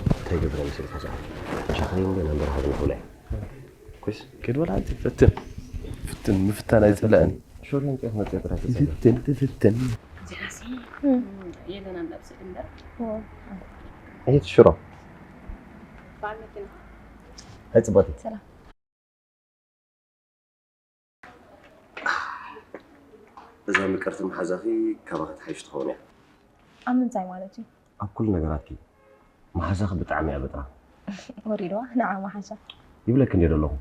እንታይ ገብረ መሲልካ ሰዓት? ሻኽሪ እንደ ነንበር ሃብ ንብላ። ኩስ? ከይድ በላ፣ ፈትን። ፍትን፣ ምፍታን ኣይጸላእን። ሾርዮን ጤፍ መጽሔት ጥራሕ ተጸበ። ፍትን፣ ትፍትን። ዜናሲ፣ የለናን ኣብ ስእሊ እምበር። ኣየት ሽሮ? በዓል መኪና። ኣይ ጽቡቕ። ሰላም። እዛ ምቅርቲ መሓዛኺ ካባኺ ትሓይሽ ትኸውን እያ። ኣብ ምንታይ ማለት እዩ? ኣብ ኩሉ ነገራትኪ። መሓዛኺ ብጣዕሚ እያ በጥራ። ወሪድዋ፣ ንዓ መሓዛ። ይብለኪ እንድየ ዘለኹ።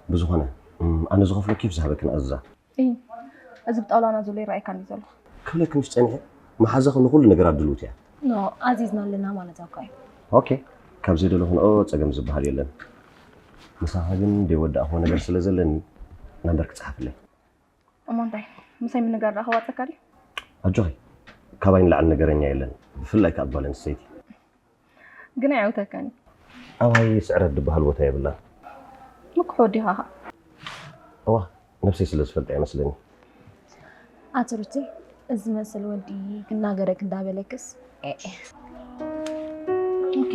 ብዝኾነ፣ እም፣ ኣነ ዝኸፍሎ ኬፍ ዝሃበኪ ንኣዝዛ። እይ፣ እዚ ብጣውላና ዘሎ ይረኣየካ እንድዩ ዘሎ። ክብለኪ ምሽ ጸኒሐ፣ መሓዛኺ ንኹሉ ነገራት ድልውቲ እያ። ኖ፣ ኣዚዝና ኣለና ማለት እኮ እዩ። ኦኬ፣ ካብ ዘይደለኹ ንኦ ጸገም ዝበሃል የለን። ምሳኻ ግን ዘይወዳእኽዎ ነገር ስለ ዘለኒ፣ ናምበር ክጽሓፍለይ። እሞ እንታይ? ምሳይ ምንጋር ደኣ ከዋጸካ ድዩ? ኣጆኺ፣ ካባይ ንላዕሊ ነገረኛ የለን፣ ብፍላይ ከኣ ጓል ኣንስተይቲ። ግን ኣይዕውተካን እዩ። ኣባይ ስዕረት ዝበሃል ቦታ የብላን። ምኩሕ ወዲኻ ኸኣ። እዋ፣ ነብሰይ ስለ ዝፈልጣ ይመስለኒ። ኣቲ ሩቲ፣ እዚ ዝመስል ወዲ ክናገረክ እንዳበለክስ፣ ኤ፣ ኤ። ኦኬ።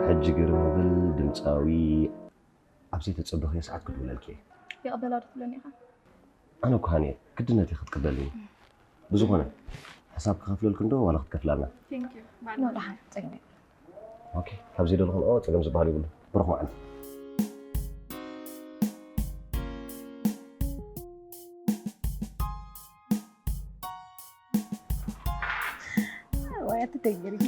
ሕጂ ግርም ብል ድምፃዊ ኣብ ዘይተጸበኽዮ ሰዓት ክድውለልኪ እየ። ይቕበላ ዶ ትብለኒ ኢኻ? ኣነ እኮ ሃኒ እየ፣ ግድነት እየ ክትቅበልኒ። ብዝኾነ፣ ሕሳብ ክኸፍለልኪ እንዶ ዋላ ክትከፍላና? ቴንክ ዩ። ኖ፣ ደሓን፣ ጸገም የለን። ኦኬ፣ ካብ ዘይደለኹ ንኦ ጸገም ዝበሃል የብሉ። ብሩኽ መዓልቲ። ወይ ኣትተግርኪ።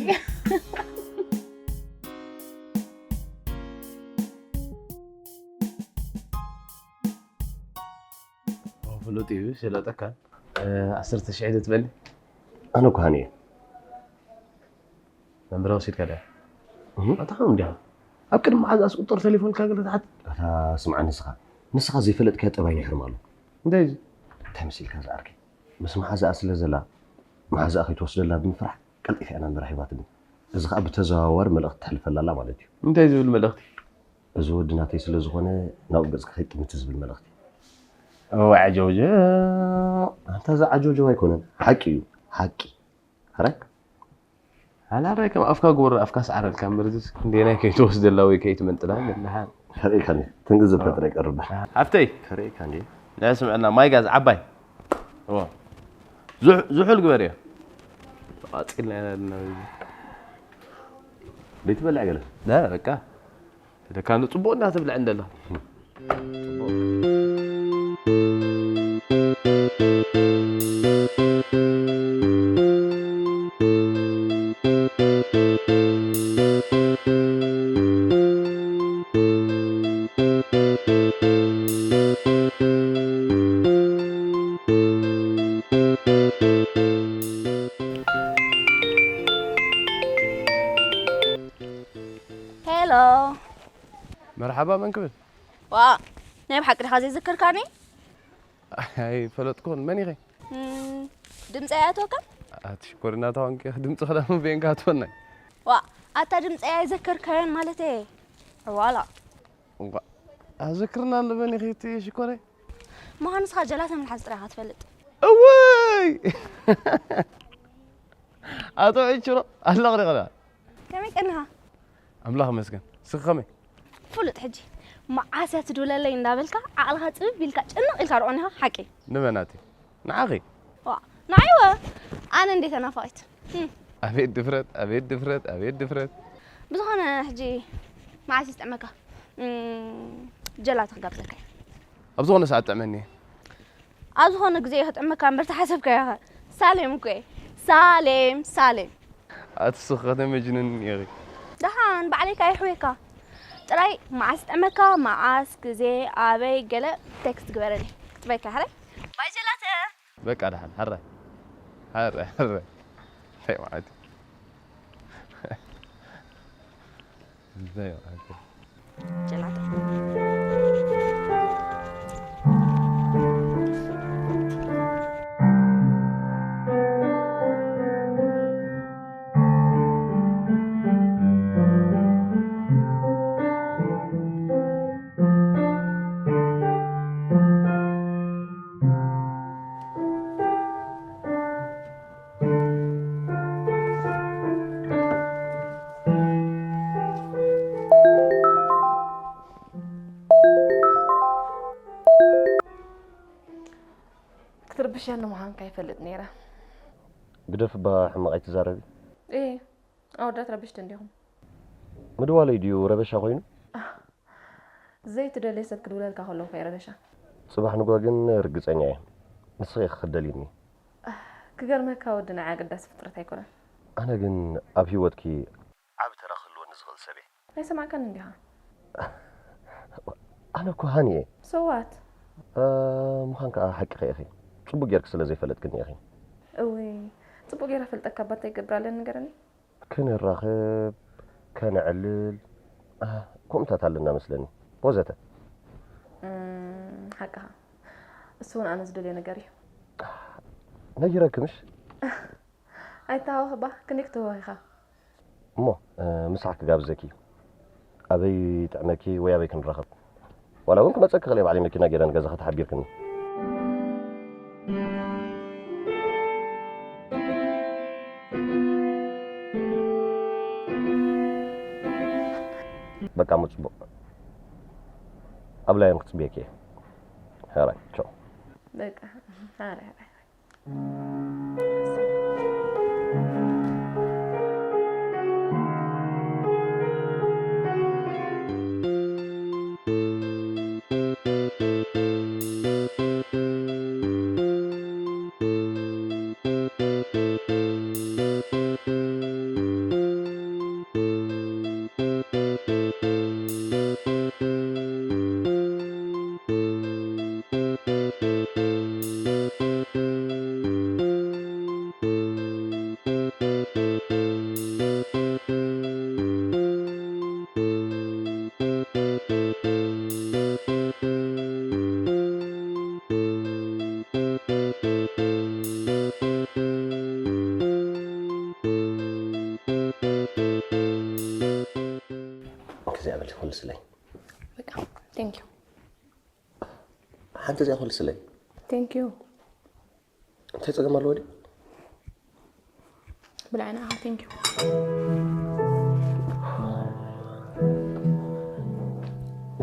ፍሉጥ እዩ፣ ይሸለጠካ። እ፣ ዓሰርተ ሽሕ ዶ ትበሊ? ኣነ እኮ ሃኒ እየ። ነንበራ ወሲድካ ድያ? እህ። ኣታ ኸም እንዲኻ። ኣብ ቅድሚ መሓዛስ ቁጽሪ ተሌፎንካ ገለ ትሓት? ኣታ ስምዓ ንስኻ። ንስኻ ዘይፈለጥካዮ ጠባይ ይሕርም ኣሎ። እንታይ እዩ? እንታይ መሲልካ ዝዓርከይ? ምስ መሓዛኣ ስለ ዘላ፣ መሓዛኣ ከይትወስደላ ብምፍራሕ ቀልጢፋ እያ ናምበራ ሂባትኒ። እዚ ኸኣ ብተዘዋዋሪ መልእኽቲ ተሕልፈላ ኣላ ማለት እዩ። እንታይ ዝብል መልእኽቲ? እዚ ወዲ ናተይ ስለ ዝኾነ ናብኡ ገጽካ ከይጥምት ዝብል መልእኽቲ። እወ፣ ዓጀውጀው። ኣንታ፣ እዚ ዓጀውጀው ኣይኮነን፣ ሓቂ እዩ፣ ሓቂ። ሕራይ? ኣላ፣ ሕራይ፣ ከም ኣፍካ ግበር፣ ኣፍካ ስዓረልካ እምበር፣ እዚ ክንደየናይ ከይትወስደላ ወይ ከይትመንጥላ፣ መድሓን። ተርእየካ እንዴ? ትንግዝብካ ጥራይ ቀርብ። ሃብተይ። ተርእየካ እንዴ? ናይ ስምዕና፣ ማይ ጋዝ፣ ዓባይ። እዋ። ዝሕ-፣ ዝሑል ግበርዮ። ኣጽልና ኢና ዘለና። ዘይትበልዕ ገለ? ላ፣ በቃ። ደካኑ ጽቡቕ እንዳትብልዕ እንደላ። ጽቡቕ። ሄሎ። መርሓባ፣ መን ክብል? ዋ፣ ናይ ብሓቂ ዲኻ ዘይዘከርካኒ? ኣይፈለጥኩን። መን ኢኺ? እም፣ ድምፂ ኣይኣትወካን? ኣቲ ሽኮር፣ እናተዋንኪ ድምፂ ክዳን ምቤንካ ኣትወናይ። ዋ፣ ኣታ ድምፂ ኣይዘከርካዮን ማለት እየ። ዕዋላ። እንኳ ኣዘክርና ኣሎ። መን ኢኺ እቲ ሽኮረይ? ምዃኑ ንስኻ ጀላተ ምልሓስ ጥራይ ኢኻ ትፈልጥ። እውይ! ኣቶ ዕችሮ ኣለኽ ዲኻ? ከመይ ቀኒኻ? ኣምላኽ ይመስገን። ስኺ ከመይ? ፍሉጥ ሕጂ። መዓስ እያ ትድውለለይ እንዳበልካ ዓቕልኻ ጽብብ ኢልካ ጭንቕ ኢልካ ዶ ቀኒኻ? ሓቂ? ንመን ኣቲ? ንዓኺ? ዋ፣ ንዓይወ? ኣነ እንዴ ተናፋቒት። ህም። ኣቤት ድፍረት፣ ኣቤት ድፍረት፣ ኣቤት ድፍረት። ብዝኾነ ሕጂ መዓስ ይስጥመካ? እም፣ ጀላተ ክጋብዘካ እየ። ኣብ ዝኾነ ሰዓት ጥዕመኒ። ኣብ ዝኾነ ግዜ እየ ክጥዕመካ እምበር ተሓሰብካዮ ኢኻ። ሳሌም እኮ እየ። ሳሌም፣ ሳሌም። ኣቲ ስኺ ከተመጅንኒ ኢኺ። ደሓን ባዕለይ ከኣ ይሕውየካ። ጥራይ መዓስ ይጥዕመካ፣ መዓስ፣ ግዜ፣ ኣበይ፣ ገለ ቴክስት ግበረለይ። ክጽበየካ ሕራይ። ባይ ጀላተ። በቃ ደሓን፣ ሕራይ። ሕራይ፣ ሕራይ። እንታይ ማለት እዩ? እንታይ ማለት እዩ? ጀላቶ። ክትርብሸኒ ምዃንካ ይፈልጥ ነይረ። ግደፍ እባ ሕማቕ ኣይትዛረቢ። እየ፣ ኣወዳት ረበሽቲ እንዲኹም። ምድዋለይ ድዩ ረበሻ ኮይኑ? ዘይትደልዮ ሰብ ክድውለልካ ከሎ እኮ እዩ ረበሻ። ጽባሕ ንግሆ ግን ርግጸኛ እየ ንስኺ ኢኺ ክትደልይኒ። ክገርመካ ወዲ ንዓይ ኣገዳሲ ፍጥረት ኣይኮነን። ኣነ ግን ኣብ ህይወትኪ ዓቢ ተራ ክህልወኒ ዝኽእል ሰብ እየ። ኣይሰማዕካን እንዲኻ። ኣነ እኮ ሃኒ እየ። So what? እ፣ ምዃን ከኣ ሓቂኺ ኢኺ። ጽቡቕ ጌርኪ ስለ ዘይፈለጥክኒ ኢኺ። እውይ፣ ጽቡቕ ጌረ ፈልጠካ እባ እንታይ ክገብር ኣለኒ ንገረኒ? ክንራኸብ፣ ከነዕልል፣ እ፣ ከምኡታት ኣለና መስለኒ። ወዘተ። እም፣ ሓቅኻ። እሱ እውን ኣነ ዝደልዮ ነገር እዩ። ነጊረኪ ምሽ? ኣይተሃወኽ እባ፣ ክንደይ ክትህወኽ ኢኻ? እሞ፣ እ፣ ምሳሕ ክጋብዘኪ። ኣበይ ጥዕመኪ ወይ ኣበይ ክንራኸብ? ዋላ እውን ክመጸኪ ክእል እየ ባዕለይ መኪና ገይረ ንገዛኺ ተሓቢርክኒ። በቃ እሞ ጽቡቕ። ኣብ ላዮም ክጽበየኪ እየ። ሕራይ፣ ቻው። በቃ፣ ሕራይ፣ ሕራይ። ከዚኣ በሊ ኩልስለይ። በቃ፣ thank you። ሓንቲ እዚኣ ኩልስለይ። Thank you። እንታይ ጸገም ኣለዎ ድዩ? ብላዕና፣ thank you።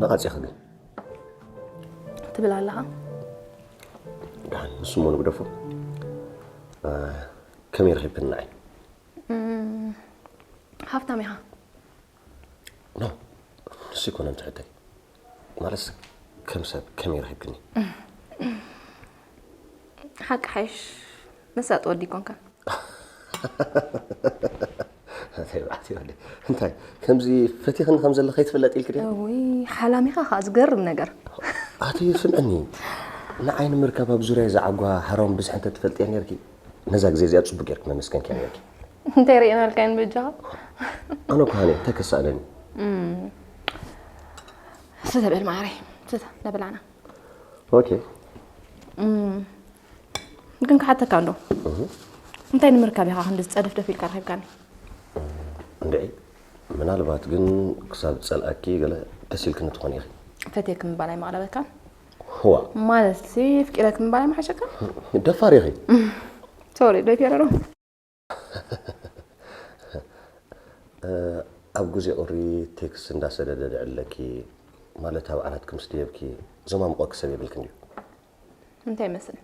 ንቓጽ ኢኺ ግን። ትብል ኣለኻ። ደሓን፣ ንሱ እሞ ንግደፎ። እ፣ ከመይ ረኺብክኒ ንዓይ? እም፣ ሃብታም ኢኻ። ኖ፣ ንሱ ኣይኮነን ትሕተይ። ማለትስ፣ ከም ሰብ ከመይ ረኺብክኒ? ሓቂ ሓይሽ፣ መሳጢ ወዲ ኣይኮንካን። ኣተይ ባዕቲ ወዲ። እንታይ፣ ከምዚ ፈቲኽኒ ከም ዘለኺ ኣይትፍለጥ ኢልኪ ድያ? እውይ፣ ሓላሚኻ ኸኣ ዝገርም ነገር። ኣቲ ስምዕኒ፣ ንዓይ ንምርካብ ኣብ ዙርያ ዝዓጓ ሓራውን ብዝሒ እንተ ትፈልጥያ ነርኪ፣ ነዛ ግዜ እዚኣ ጽቡቅ ጌርኪ መመስገንኪ ነርኪ። እንታይ ርኢናልካ ያን በጃኻ? ኣነ እኮ ሃኒ፣ እንታይ ከሳእነኒ? እም። ስተ በል ማዕረይ፣ ስተ፣ ንብላዕና። ኦኬ። እም። ግን ክሓተካ እንዶ። እህ። እንታይ ንምርካብ ኢኻ ክንዲ ዝጸደፍደፍ ኢልካ ረኺብካኒ? እንድዒ፣ ምናልባት ግን ክሳብ ዝጸልኣኪ ገለ ደስ ኢልክኒ ትኾኒ ኢኺ። ፈትየኪ ምባል ኣይመቕረበካን? ህዋ። ማለትሲ፣ ኣፍቂረኪ ምባል ኣይምሓሸካን? ደፋር ኢኺ። ሶሪ፣ ደፊረ ዶ? እ፣ ኣብ ግዜ ቁሪ ቴክስት እንዳሰደደ ደዕለኪ፣ ማለት ኣብ ዓራትኪ ምስ ደየብኪ፣ ዘማምቆኪ ሰብ የብልክን ድዩ? እንታይ ይመስል?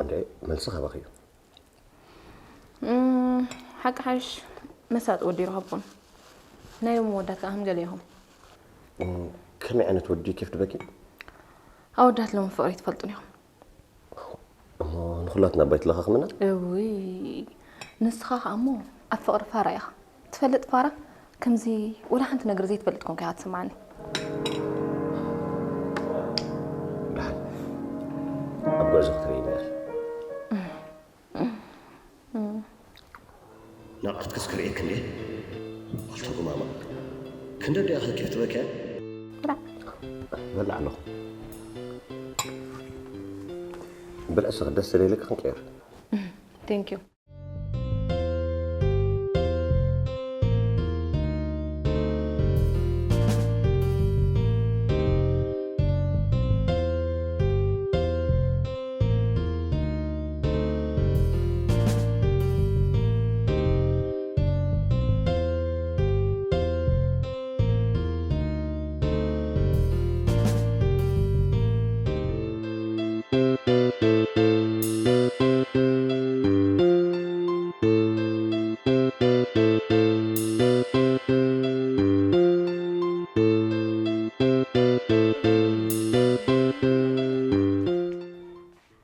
እንዴ፣ መልሲ ካባኺ እዩ። እም፣ ሓቂ ሓይሽ መሳጢ ወዲ ይረኸብኩን። ናይ ሎሚ ወዳት ከኣ ከም ገለ ኢኹም። እም፣ ከመይ ዓይነት ወዲ ኬፍ ድበኪ? ኣወዳት ሎሚ ፍቕሪ ትፈልጡን ኢኹም። እሞ ንኹላትና ባይ ትለኻኽምና? እውይ፣ ንስኻ ኸኣ እሞ ኣብ ፍቕሪ ፋራ ኢኻ። ትፈልጥ ፋራ? ከምዚ ወላ ሓንቲ ነገር ዘይትፈልጥ ኮንካ ኢኻ ትስምዓኒ። ደሓን ኣብ ጉዕዞ ክትርእይኒ ኢኺ። ናቕፍትክስ ክርእየኪ እንዴ? ኣልቶ ጉማማ። ክንደ ዲኣ ኸኪፍ ትበክያ? ብላዕ። በላዕ ኣለኹ። ብልዕ ስኽ ደስ ስለይልካ ክንቀይር። Thank you።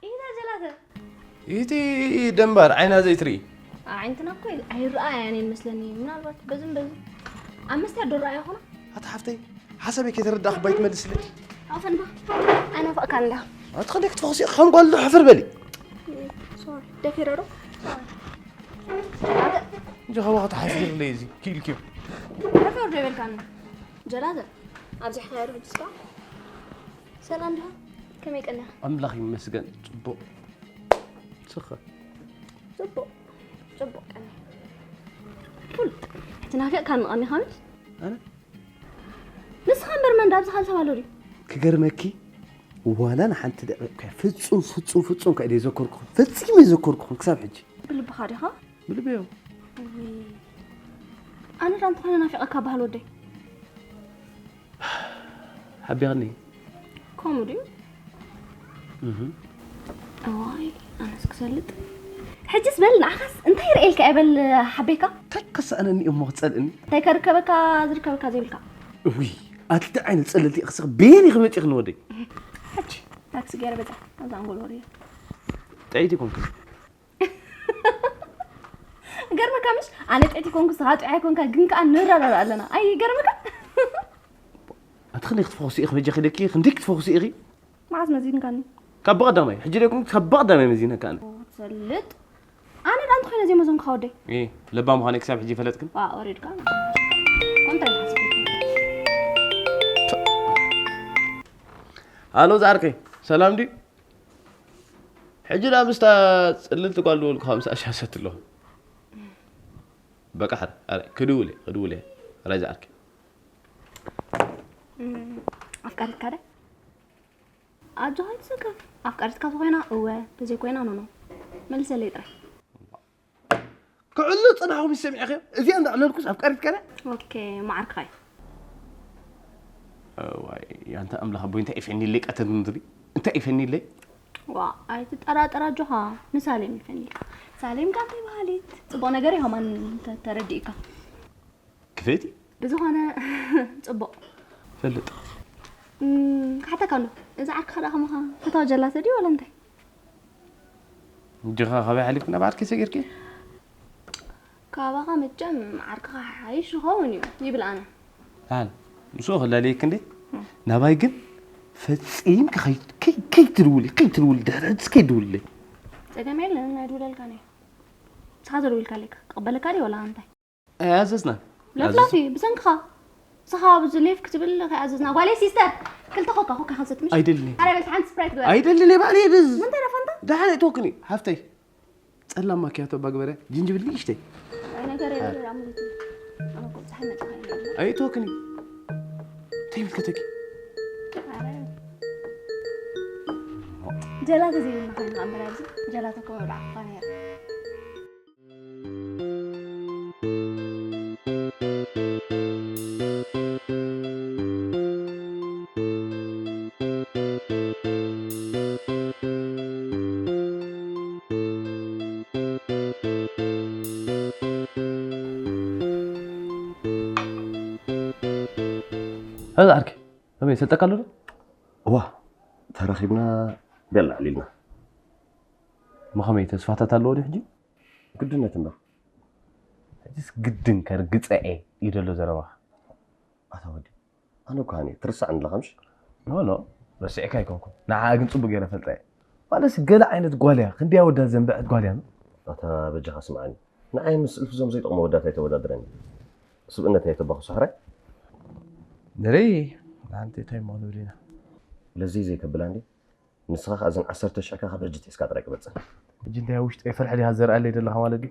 ኢታ ጀላተ። ኢቲ ደንባር ዓይና ዘይትርኢ። ኣዒንትና እኮ ኣይረኣያን እየን መስለኒ። ምናልባት በዝን በዝን ኣብ መስትያት ዶ ረኣያ ኾና? ኣታ ሓፍተይ፣ ሓሳበይ ከይተረዳእኺ ባይ ትመልስለይ። ኣፈንባ፣ ኣይናፍቕካን እንዳ። ኣቲ ክንደይ ክትፈኹሲ ከም ጓል ዶ ሕፍር በሊ። ሶሪ፣ ደፊረ ዶ? እንጂ ካባኻ ተሓፊርለይ እዚ፣ ኪልኪዮ። ሕፈር ዶ ይበልካኒ? ጀላተ፣ ኣብዚሕካዮ ዶ ሕጂ እስካ? ሰላም ዲኻ? ከመይ ቀኒኻ? ኣምላኽ ይመስገን፣ ጽቡቕ። ስኸ? ጽቡቕ፣ ጽቡቕ ቀኒ። ፉል፣ ተናፊቕካኒ ቀኒኻ ምስ? ኣነ? ንስኻ እምበር መን ዳ ኣብዚ ካልሲ ኣሎ ድዩ? ክገርመኪ፣ ዋላ ንሓንቲ ደቂቕ እኳ ፍጹም፣ ፍጹም፣ ፍጹም እኳ ዘይዘከርኩኹም፣ ፈጺመ ዘይዘከርኩኹም ክሳብ ሕጂ። ብልብኻ ዲኻ? ብልበዮ። ውይ፣ ኣነ ዳ እንተኾነ ናፊቐካ በሃል ወደይ። ሓቢኽኒ። ከምኡ ድዩ? እህ። እዋይ፣ ኣነስ ክሰልጥ። ሕጅስ በል ንዓኻስ እንታይ ርእየልካ እየ በል ሓቤካ? እንታይ ከሰኣነኒ እሞ ክጸልእኒ? እንታይ ከርከበካ ዝርከበካ ዘይብልካ? እውይ፣ ኣትልቲ ዓይነት ጸለልቲ ኢኽስኽ በየን ኢኺ መጺኽኒ ወደይ? ሕጂ ታክሲ ገይረ በጻ፣ ኣብዛ ኣንጎል ወርየ። ጥዕይቲ ኮንኪ። ገርመካ ምሽ? ኣነ ጥዕቲ ኮንኩ፣ ስኻ ጥዑይ ኣይኮንካ፣ ግን ከኣ ንረዳዳእ ኣለና። ኣይ ገርመካ? ኣቲ ክንደይ ክትፈኹሲ ኢኺ በጃኺ ደቂ፣ ክንደይ ክትፈኹሲ ኢኺ? መዓስ መዚንካኒ? ካብ ብቐዳማይ፣ ሕጂ ደይኮንኩ ካብ ብቐዳማይ መዚነካ ኣነ። ኦ፣ ትሰልጥ። ኣነ ዳ እንተኾይነ ዘይመዘንኩኻ ወደይ። እ፣ ለባም ምዃነይ ክሳብ ሕጂ ፈለጥክን? ዋ፣ ወሪድካ። ኮንታ ይሓስብ። ኣሎ፣ ዝዓርከይ፣ ሰላም ድዩ? ሕጂ ደኣ ምስታ ጽልልቲ ጓል ዝበልኩኻ ምስኣ ሻሰት ኣለኹ። በቃ፣ ሕረ፣ ኣረ፣ ክድውል እየ፣ ክድውል እየ። ሕረ፣ ዝዓርከይ። እም፣ ኣፍቃሪትካ ደ? ኣጆኻ ኣይትሰከፍ። ኣፍቃሪትካ ተኾይና እወ፣ ተዘይኮይና ኖኖ። መልሰለይ ጥራይ። ክዕሉ ጽናሕኩም ይሰሚዕኺ? እዚኣ እንዳዕለልኩስ ኣፍቃሪትካ ደ? ኦኬ፣ መዓርክኻ እዩ። እዋይ፣ ያንተ ኣምላኽ ኣቦይ፣ እንታይ ይፈኒለይ ቀተል ምድሪ? እንታይ ይፈኒለይ? ዋ ኣይትጠራጠር ኣጆኻ። ንሳሌም ይፈኒካ። ሳሌም ካፌ በሃሊት ጽቡቕ ነገር እዩ ከማን ተ- ተረዲእካ። ክፈቲ ብዝኾነ ጽቡቕ ፈልጥ እም፣ ክሓተካ ኣሎ። እዚ ዓርክኻ ደኣ ከማኻ ፈታዊ ጀላተ ድዩ ወላ እንታይ? እንዲኻ ካበይ ሓሊፍኪ ናብ ዓርኪ ሰጊርኪ? ካባኻ መቸም ዓርክኻ ሓይሽ ይኸውን እዩ ይብል ኣነ። ኣን ንሱ ክላለየክ እንዴ ናባይ ግን ፈጺምኪ ከይትድውሊ ከይትድውሊ ድሕሪ ሕድስ ከይትድውልለይ ጸገም የለን ኣይድውለልካ ነይ ንስኻ ተደዊልካ ኣለካ ክቕበለካ ድዩ ወላ እንታይ? ኣያዘዝና ለፍላፊ ብሰንክኻ ንስኻ ኣብዚ ሌፍ ክትብል ከይኣዘዝና ጓለይ ሲስተር ክልተ ኮካ ኮካ ከንሰት ምሽ ኣይደልን ሓደ ቤት ሓንቲ ስፕራይት ግበር ኣይደልን ባዕሊ ድዝ ምንታይ ደፈንታ ዳሓን ኣይትወክኒ ሓፍተይ ጸላም ማኪያቶ ባግበርያ ጅንጅብል ንእሽተይ ነገር የለ ኣሙሪት ኣነ እኮ ብፀሓይ መፅኻ የለ ኣይትወክኒ ተይምልከተኪ ጀላተ ዘይብልና ኮይንካ እምበር ኣብዚ ጀላተ እኮ መብላዕካ ነይሩ ሀዛ ዓርኪ ከመይ ሰልጠካ ኣሎ ዶ እዋ ተራኺብና ቤላ ዕሊልና ምኸመይ ተስፋታት ኣለዎ ድዩ ሕጂ ግድነት እምበር ሕጂስ ግድን ከርግፀ እየ እዩ ዘሎ ዘረባኻ ኣታ ወዲ ኣነ እኳ ሃኒ ትርስዓኒ ኣለኻ ምሽ ኖ ኖ ረሲዕካ ኣይኮንኩን ንዓ ግን ፅቡቅ ገይረ ፈልጠ እየ ማለትስ ገለ ዓይነት ጓል እያ ክንደይ ኣወዳት ዘንበዐት ጓል እያ ኣታ በጃኻ ስምዓኒ ንዓይ ምስ እልፍዞም ዘይጠቕሙ ወዳት ኣይተወዳድረኒ ስብእነት እየ ተባኹ ሰሕራይ ንርኢ ሓንቲ እንታይ እሞ ክንብል ኢና ለዘይ ዘይከብላ እንዲ ንስኻ ከኣ እዘን ዓሰርተ ሽሕካ ካብ ሕጂ ትሒዝካ ጥራይ ቅበጸን ሕጂ እንታይ ኣብ ውሽጠይ ፍርሒ ዲኻ ዘርኣለይ ዘለኻ ማለት ድዩ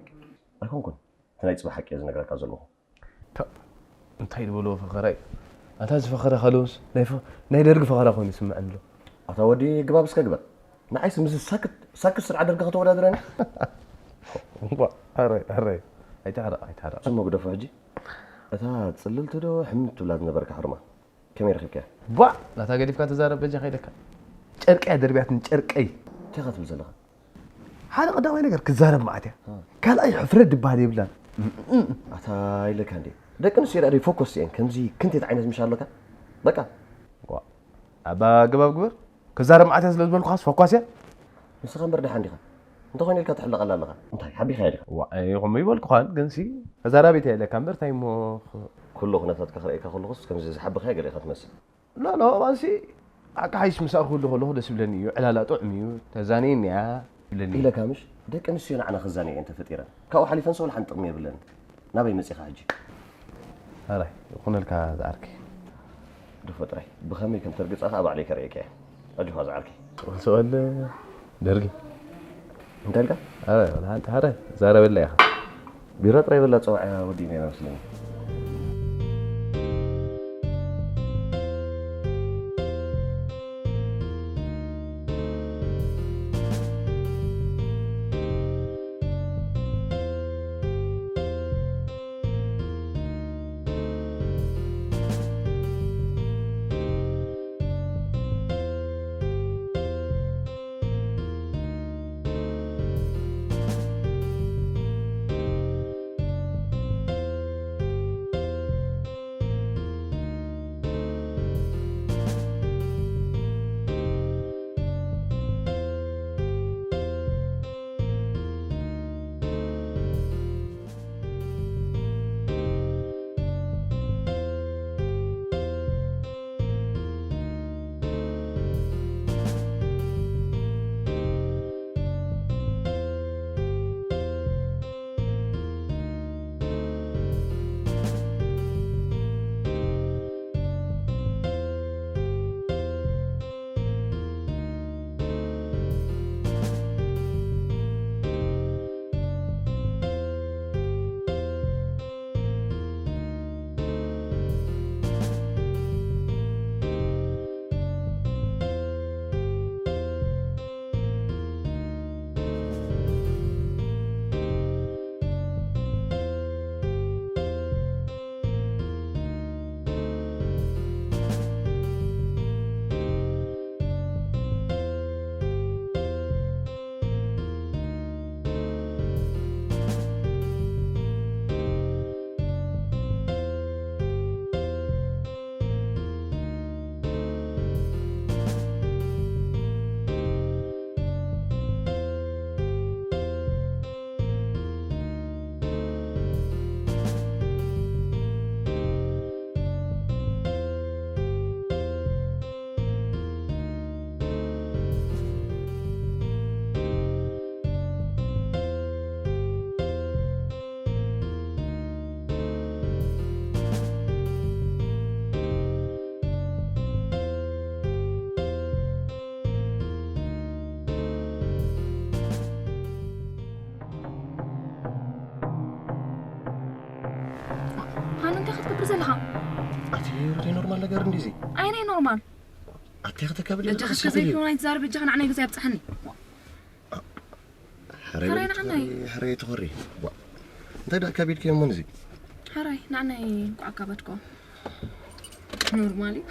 ኣይኮንኩን እቲ ናይ ጽባሕ ሓቂ እየ ዝነግረካ ዘለኹ እንታይ ዝበልዎ ፈኸራ እዩ ኣታ ዝፈኸረ ከለውስ ናይ ደርጊ ፈኸራ ኮይኑ ይስምዐኒ ኣሎ ኣታ ወዲ ግባብ እስከ ግበር ንዓይስ ምስ ሳክት ሳክት ስርዓ ደርጊ ከተወዳድረኒ እዋእ፣ ሕራይ ሕራይ ኣይትሕረቕ ኣይትሕረቕ እሞ ግደፎ ሕጂ እታ ጽልልቲ ዶ ሕምም ትብላ ዝነበርካ ሕርማ ከመይ ረኺብካያ ቧዕ ናታ ገዲፍካ ተዛረብ በጃ ከይደካ ጨርቀያ ደርብያትን ጨርቀይ እንታይ ኢኻ ትብል ዘለኻ ሓደ ቀዳማይ ነገር ክዛረብ መዓት እያ ካልኣይ ሕፍረት ድበሃል የብላን ኣታ ኢለካ እንዴ ደቂ ኣንስትዮ ደኣ ፎኮስ እየን ከምዚ ክንቴት ዓይነት ምሽ ኣለካ በቃ ኣባ ኣገባብ ግበር ክዛረብ መዓት እያ ስለ ዝበልኩኻስ ፈኳስ እያ ንስኻ እምበር ደሓን ዲኻ እንተኾይኑ ኢልካ ትሕለቐላ ኣለኻ እንታይ ሓቢኻ ኢኻ ይኹም ይበልኩኻን ግንሲ ተዛራቢት እያ ኢለካ እምበር እንታይ እሞ ኩሉ ኩነታትካ ክርእየካ ከለኹስ ከምዚ ዝሓብኻ ገለ ኢኻ ትመስል ኖ ኖ እዋንሲ ኣቃሓይሽ ምሳእ ክህሉ ከለኹ ደስ ይብለኒ እዩ ዕላላ ጥዑም እዩ ተዛንየኒ እያ ይብለኒ ኢለካ ምሽ ደቂ ኣንስትዮ ንዓና ክዛንየ እየን ተፈጢረን ካብኡ ሓሊፈን ሰው ሓንቲ ጥቕሚ የብለን ናበይ መፂኻ ሕጂ ኣራይ ይኹነልካ ዝዓርከይ ድፎ ጥራይ ብኸመይ ከም ተርግፃ ከዓ ባዕለይ ከርእየካ እየ ኣጆኻ ዝዓርከይ ሰወል ደርጊ እንታይ ኢልካ ኣረ ሓንቲ ሓረ ዛረበላ ኢኻ ቢራ ጥራይ በላ ፀዋዕያ ወዲእና ኢና መስለኒ ዘለኻ? ኣቲ ሩቲ ኖርማል ነገር እንዲዚ ኣይነይ ኖርማል ኣቲ ከተከብል በጃኻ እስከ ዘይኮነ ኣይትዛረብ በጃኻ ንዓናይ ገዛ ይብፅሐኒ ሕራይ ሕራይ ተኾሪ እንታይ ደኣ ከቢድ ከየሞን እዚ ሕራይ ንዓናይ እንኳዕ ኣካበድኮ ኖርማል እዩ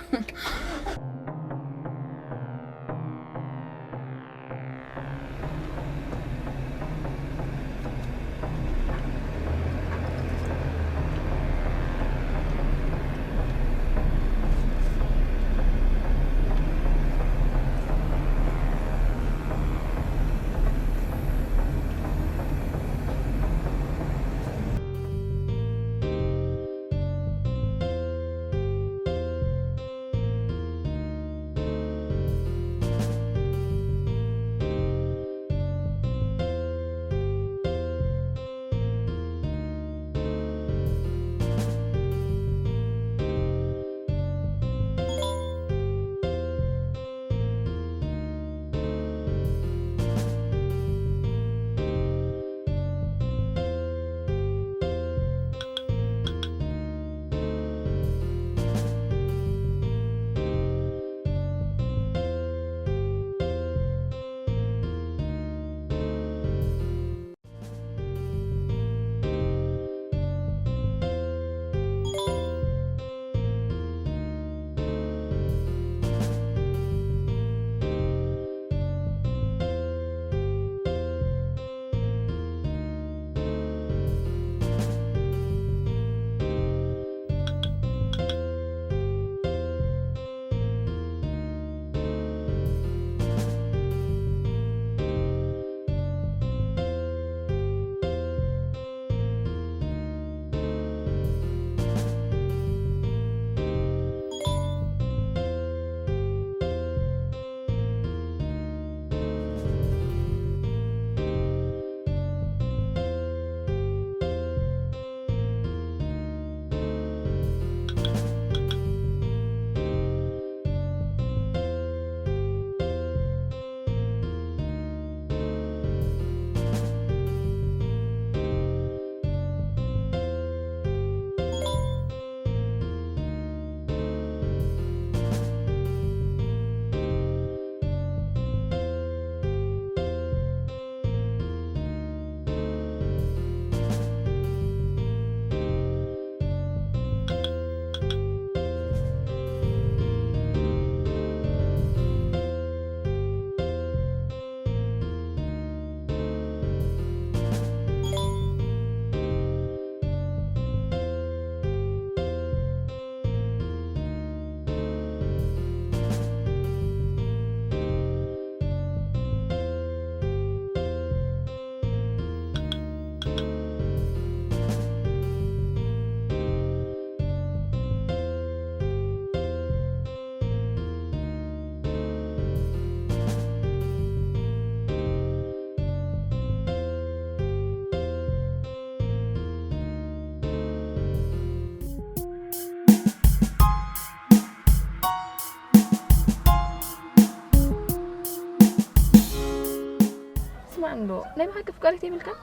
ስማዕ እንዶ ናይ ብሓቂ ፍቃሪት የብልካን?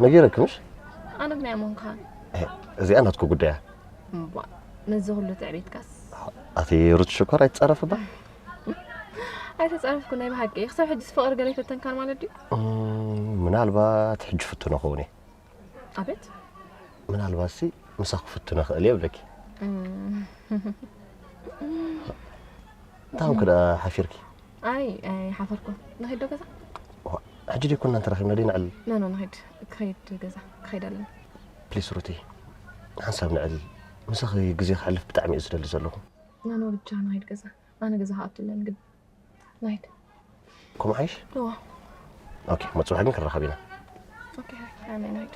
ነጊረኪ ምሽ? ኣነ ብናይ ኣሞንካን እዚኣ ናትኩ ጉዳያ። እምቧ ነዚ ኩሉ ትዕቤትካስ ኣቲ ሩት ሽኮር ኣይትጻረፍባ። ኣይተጻረፍኩ ናይ ብሓቂ ክሳብ ሕጂ ፍቅሪ ገለ ይፈተንካን ማለት ድዩ? ምናልባት ሕጂ ፍትኖ ኸውን እየ። ኣቤት ምናልባት ሲ ምሳኹ ፍትኖ ክእል እየ ብለኪ። እንታይ ኾንክ ደኣ ሓፊርኪ? ኣይ ኣይሓፈርኩን። ንኸይድ ዶ ገዛ? ሕጂ ደይኮና እንተረኺብና ደይ ንዕል? ኖ ኖ ንኸይድ ክኸይድ ገዛ ክኸይድ ኣለኒ። ፕሊስ ሩቲ ሓንሳብ ንዕል። ምሳኺ ግዜ ክሕልፍ ብጣዕሚ እየ ዝደሊ ዘለኹ። ኖ ኖ ብቻ ንኸይድ ገዛ። ኣነ ገዛ ክኣቱ ኣለኒ ግን ንኸይድ። ከምኡ ሓይሽ? እዋ ኦኬ መጽባሕ ግን ክንራኸብ ኢና። ኦኬ ኣሜን ንኸይድ።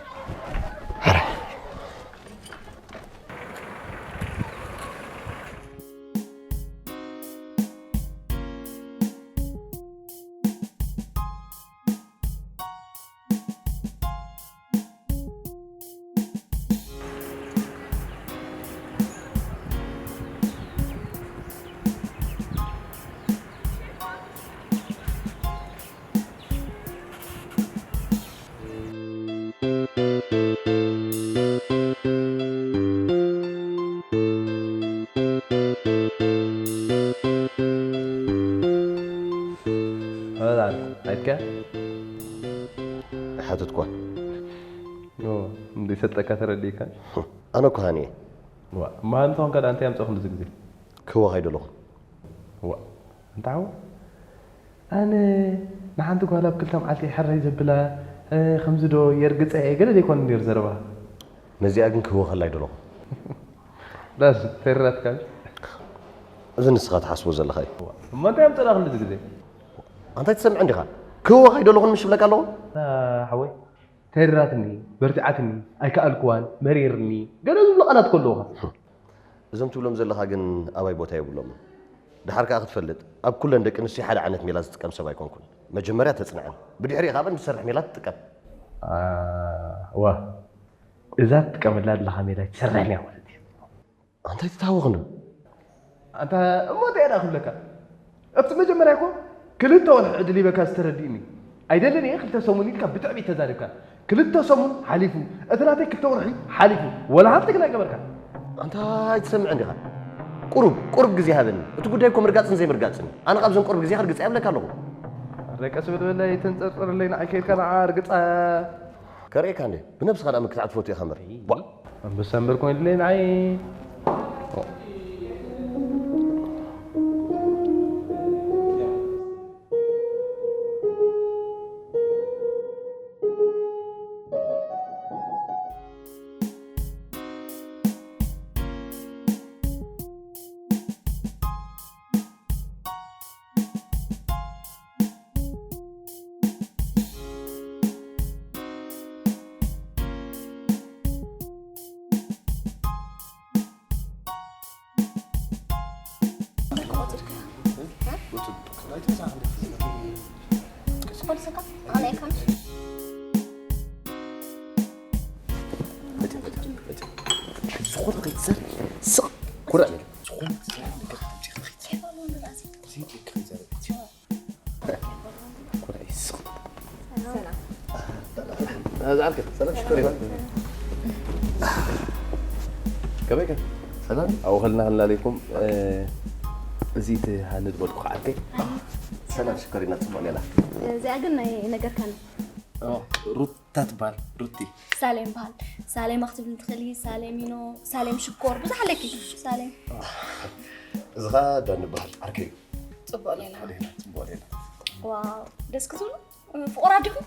ከ ሓተትኳ። ኦ፣ እንደ ሰጠካ ተረዲካ። ኣነ እኮ ሃኒ እየ። ዋ፣ ማን ተኾንካ ደኣ እንታይ ኣምጻእኹ ንዚ ግዜ? ክህወኽ ኣይደለኹን። ዋ፣ እንታ ሓወይ፣ ኣነ ንሓንቲ ጓል ኣብ ክልተ መዓልቲ ሕራይ ዘብላ፣ እ፣ ከምዚ ዶ የርግጸ እየ፣ ገለ ዘይኮነ ነይሩ ዘረባ። ነዚኣ ግን ክህወኸላ ኣይደለኹን። ዳስ ተሪራትካ። እዚ ንስኻ ትሓስቦ ዘለኻ እዩ። እሞ እንታይ ኣምጸእና ክንዲ ግዜ? ኣንታይ ትሰምዕ እንዲኻ? ክህወኽ ኣይደለኹን ምሽ ብለካ ኣለኹ። ሓወይ፣ ተሪራትኒ፣ በርቲዓትኒ፣ ኣይከኣልክዋን፣ መሪርኒ፣ ገለ ዝብሉ ቃላት ከለውኻ። እዞም ትብሎም ዘለኻ ግን ኣባይ ቦታ የብሎምን። ድሓር ከኣ ክትፈልጥ፣ ኣብ ኩለን ደቂ ኣንስትዮ ሓደ ዓይነት ሜላ ዝጥቀም ሰብ ኣይኮንኩን። መጀመርያ ተጽንዐን፣ ብድሕሪኡ ከኣ ንሰርሕ ሜላ ትጥቀም። ዋ፣ እዛ ትጥቀመላ ኣለኻ ሜላ ትሰርሕ እያ ማለት እዩ። ኣንታይ ትታወኽን? ኣንታ እሞ እንታይ ደኣ ክብለካ? ኣብቲ መጀመርያ እኮ ክልተ ወርሒ ዕድል ይበካ ዝተረዲእኒ። ኣይደልን እየ ክልተ ሰሙን ኢልካ ብትዕቢት ተዛሪብካ። ክልተ ሰሙን ሓሊፉ፣ እቲ ናተይ ክልተ ወርሒ ሓሊፉ። ወላ ሓንቲ ግን ኣይገበርካ። ኣንታ ኣይትሰምዕን ዲኻ? ቁሩብ ቁሩብ ግዜ ሃበኒ። እቲ ጉዳይ እኮ ምርጋጽን ዘይምርጋጽን እዩ። ኣነ ካብዘን ቁሩብ ግዜ ክርግጻ እብለካ ኣለኹ። ኣረ ቀስ በል በለይ፣ ተንጸርጽረለይ ንዓይ ከይድካ ንዓ ርግጻ። ከርእየካ እንዴ? ብነብስኻ ደኣ ምክትዓት ትፈቱ ኢኻ እምበር። ቧ! ኣንበሳ እምበር ኮይኑለይ ንዓይ። ዝኾነ ከይትዛረብ ስቕ። ኩርዕ በል። ዝኾነ ክትዛረብ ነገር ተምፂኻ ከይትዛረብ። ዘይትልክ ከይትዛረብ። ኩርዕ ስቕ። ዝዓርከ ሰላም ሽኮር ይበል። ከመይ ከ? ሰላም። ኣብኡ ከልና ከልና ኣለይኩም። እዚ እቲ ሃንድ በልኩ ዓርከይ። ሰላም ሽኮር ኢና፣ ጽቡቕ ሌላ። እዚኣ ግን ናይ ነገርካኒ። ሩታ ትበሃል፣ ሩቲ። ሳሌም በሃል። ሳሌማ ክትብል ትኽእሊ፣ ሳሌሚኖ፣ ሳሌም ሽኮር፣ ብዙሕ ኣለኪ። ሳሌም። እዚ ኸኣ ዳኒ በሃል፣ ዓርከይ እዩ። ጽቡቕ ሌላ። ሌላ፣ ጽቡቕ ሌላ። ዋው፣ ደስ ክትብሉ። ፍቑራት ዲኹም?